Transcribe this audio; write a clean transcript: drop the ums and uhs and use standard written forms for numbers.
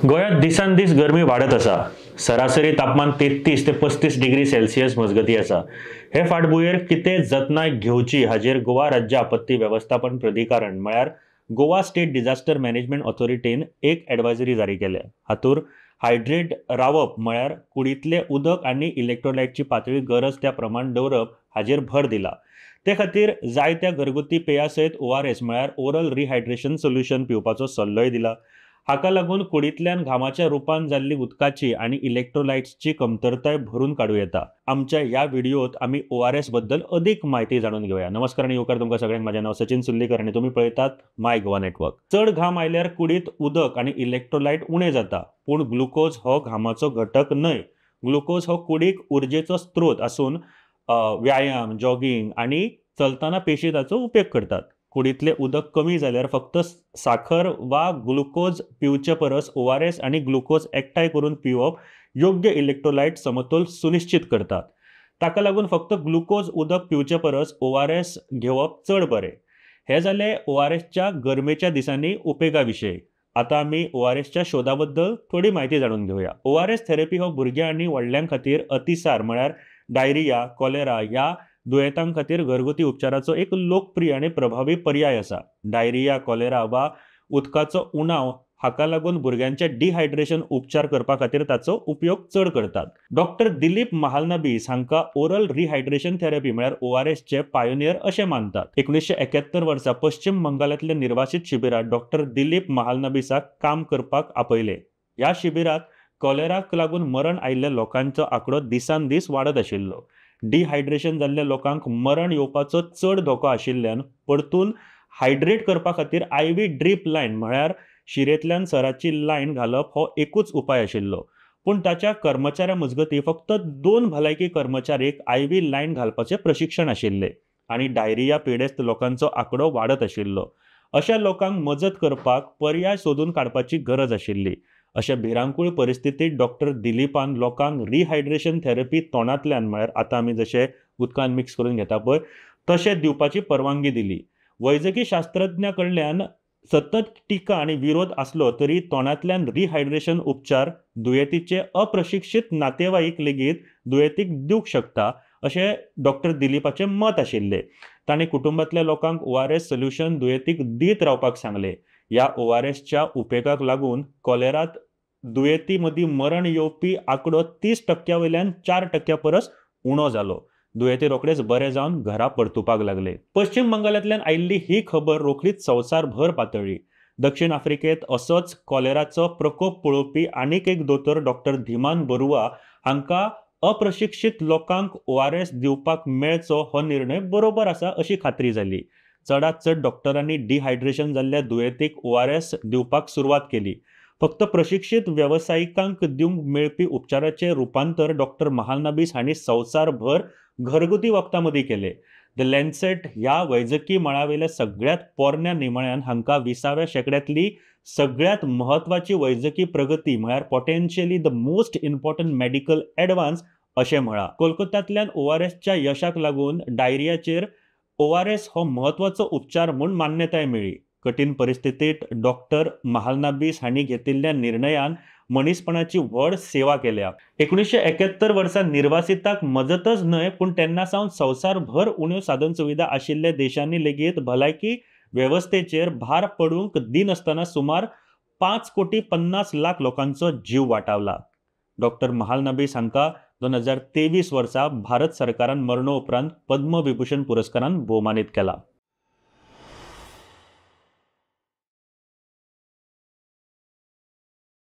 गोंयांत दिसान दीस गरमी वाडत आसा. सरासरी तापमान 33 ते 35 डिग्री सेल्सियस मजगती आसा. हे फाटभुंयेर कितें जतनाय घेवची हाजेर गोवा राज्य आपत्ती वेवस्थापन प्राधिकरण म्हळ्यार गोवा स्टेट डिझास्टर मॅनेजमेंट ऑथॉरिटीन एक एडवायजरी जारी केल्या. हातूंत हायड्रेट रावप म्हळ्यार कुडींतलें उदक आनी इलेक्ट्रोलायटची पातळी गरज त्या प्रमाण दवरप हाजेर भर दिला. ते खातीर जायत्या घरगुती पेया सयत ORS म्हळ्यार ओरल रिहायड्रेशन सोल्युशन पिवपाचो सल्लोय दिला. हाका लागून कुडींतल्यान घामाच्या रुपान जाल्ली उदकाची आनी इलेक्ट्रोलायट्सची कमतरताय भरून काडूं येता. आमच्या ह्या व्हिडियोत आमी ORS बद्दल अदीक म्हायती जाणून घेवया. नमस्कार आनी येवकार तुमकां सगळ्यांक. म्हाजें नांव सचिन सुर्लीकर आनी तुमी पळयतात माय गोवा नेटवर्क. चड घाम आयल्यार कुडींत उदक आनी इलेक्ट्रोलायट उणें जाता, पूण ग्लुकोज हो घामाचो घटक न्हय. ग्लुकोज हो कुडीक उर्जेचो स्त्रोत आसून व्यायाम, जॉगींग आनी चलतना पेशी ताचो उपेग करतात. कुडींतलें उदक कमी जाल्यार फक्त साखर वा ग्लुकोज पिवचे परस ORS आनी ग्लुकोज एकठांय करून पिवप योग्य इलेक्ट्रोलायट समतोल सुनिश्चित करतात. ताका लागून फक्त ग्लुकोज उदक पिवचे परस ORS घेवप चड बरें. हें जालें ORSच्या गरमेच्या दिसांनी उपेगा विशयी. आतां आमी ORSच्या शोधा बद्दल थोडी म्हायती जाणून घेवया. ORS therapy हो भुरग्यां आनी व्हडल्यां खातीर अतिसार म्हळ्यार डायरिया, कॉलेरा ह्या दुयेंतां खातीर घरगुती उपचाराचो एक लोकप्रिय आनी प्रभावी पर्याय आसा. डायरिया, कॉलेरा वा उदकाचो उणाव हाका लागून भुरग्यांचे डिहायड्रेशन उपचार करपा खातीर ताचो उपयोग चड करतात. डॉक्टर दिलीप महालनबीस हांकां ओरल रिहायड्रेशन थेरपी म्हळ्यार ORSचे पायोनियर अशें मानतात. 1971 वर्सा पश्चिम बंगालांतल्या निर्वासित शिबिरांत डॉक्टर दिलीप महालनबीसाक काम करपाक आपयले. ह्या शिबिरांत कॉलेराक लागून मरण आयिल्ल्या लोकांचो आंकडो दिसान दीस वाडत आशिल्लो. डिहायड्रेशन जाल्ल्या लोकांक मरण येवपाचो चड धोको आशिल्ल्यान परतून हायड्रेट करपा खातीर IV drip line म्हळ्यार शिरेंतल्यान सराची लायन घालप हो एकूच उपाय आशिल्लो. पूण ताच्या कर्मचाऱ्यां मजगतीं फक्त 2 भलायकी कर्मचारीक IV line घालपाचें प्रशिक्षण आशिल्लें आनी डायरिया पिडेस्त लोकांचो आंकडो वाडत आशिल्लो. अशा लोकांक मजत करपाक पर्याय सोदून काडपाची गरज आशिल्ली. अशा भिरांकूळ परिस्थितीत डॉक्टर दिलीपान लोकांक रिहायड्रेशन थेरपी तोंडांतल्यान म्हळ्यार आतां आमी जशें उदकान मिक्स करून घेता पळय तशें दिवपाची परवानगी दिली. वैजकी शास्त्रज्ञा कडल्यान सतत टिका आनी विरोध आसलो तरी तोंडांतल्यान रिहायड्रेशन उपचार दुयेंतीचे अप्रशिक्षीत नातेवाईक लेगीत दुयेंतीक दिवंक शकता अशें डॉक्टर दिलीपाचें मत आशिल्लें. ताणें कुटुंबांतल्या लोकांक ORS solution दुयेंतीक दीत रावपाक सांगलें. ह्या ORSच्या उपेगाक लागून कॉलेरांत दुयेंती मदीं मरण येवपी आंकडो 30% वयल्यान 4% परस उणो जालो. दुयेंती रोखडेच बरे जावन घरा परतुपाक लागले. पश्चिम बंगालांतल्यान आयिल्ली ही खबर रोखडीच संवसारभर पातळ्ळी. दक्षिण आफ्रिकेंत असोच कॉलेराचो प्रकोप पळोवपी आनीक एक दोतोर डॉक्टर धीमान बरुआ हांकां अप्रशिक्षीत लोकांक ORS दिवपाक मेळचो हो निर्णय बरोबर आसा अशी खात्री जाली. चडांत चड डॉक्टरांनी डिहायड्रेशन जाल्ल्या दुयेंतीक ORS दिवपाक सुरवात केली. फक्त प्रशिक्षीत वेवसायिकांक दिवंक मेळपी उपचाराचें रुपांतर डॉक्टर महालनबीस हांणी संवसारभर घरगुती वखदां मदीं केलें. The Lancet ह्या वैजकी मळावेल्या सगळ्यांत पोरण्या निमाळ्यान हांकां 20व्या शेंकड्यांतली सगळ्यांत म्हत्वाची वैजकी प्रगती म्हळ्यार potentially the most important medical advance अशें म्हळां. कोलकात्यांतल्यान ORSच्या यशाक लागून डायरियाचेर ORS हो म्हत्वाचो उपचार म्हूण मान्यताय मेळ्ळी. कठीण परिस्थितीत डॉक्टर महालनबीस हांणी घेतिल्ल्या निर्णयान मनीसपणाची व्हड सेवा केल्या. 1971 वर्सा निर्वासिताक मजतच न्हय पूण तेन्ना सावन संवसारभर उण्यो साधन सुविधा आशिल्ल्या देशांनी लेगीत भलायकी वेवस्थेचेर भार पडूंक दिनासतना सुमार 5,50,00,000 लोकांचो जीव वाटावला. डॉक्टर महालनबीस हांकां 2023 वर्सा भारत सरकारान मरणो उपरांत पद्मविभूषण पुरस्कारान भोवमानीत केला.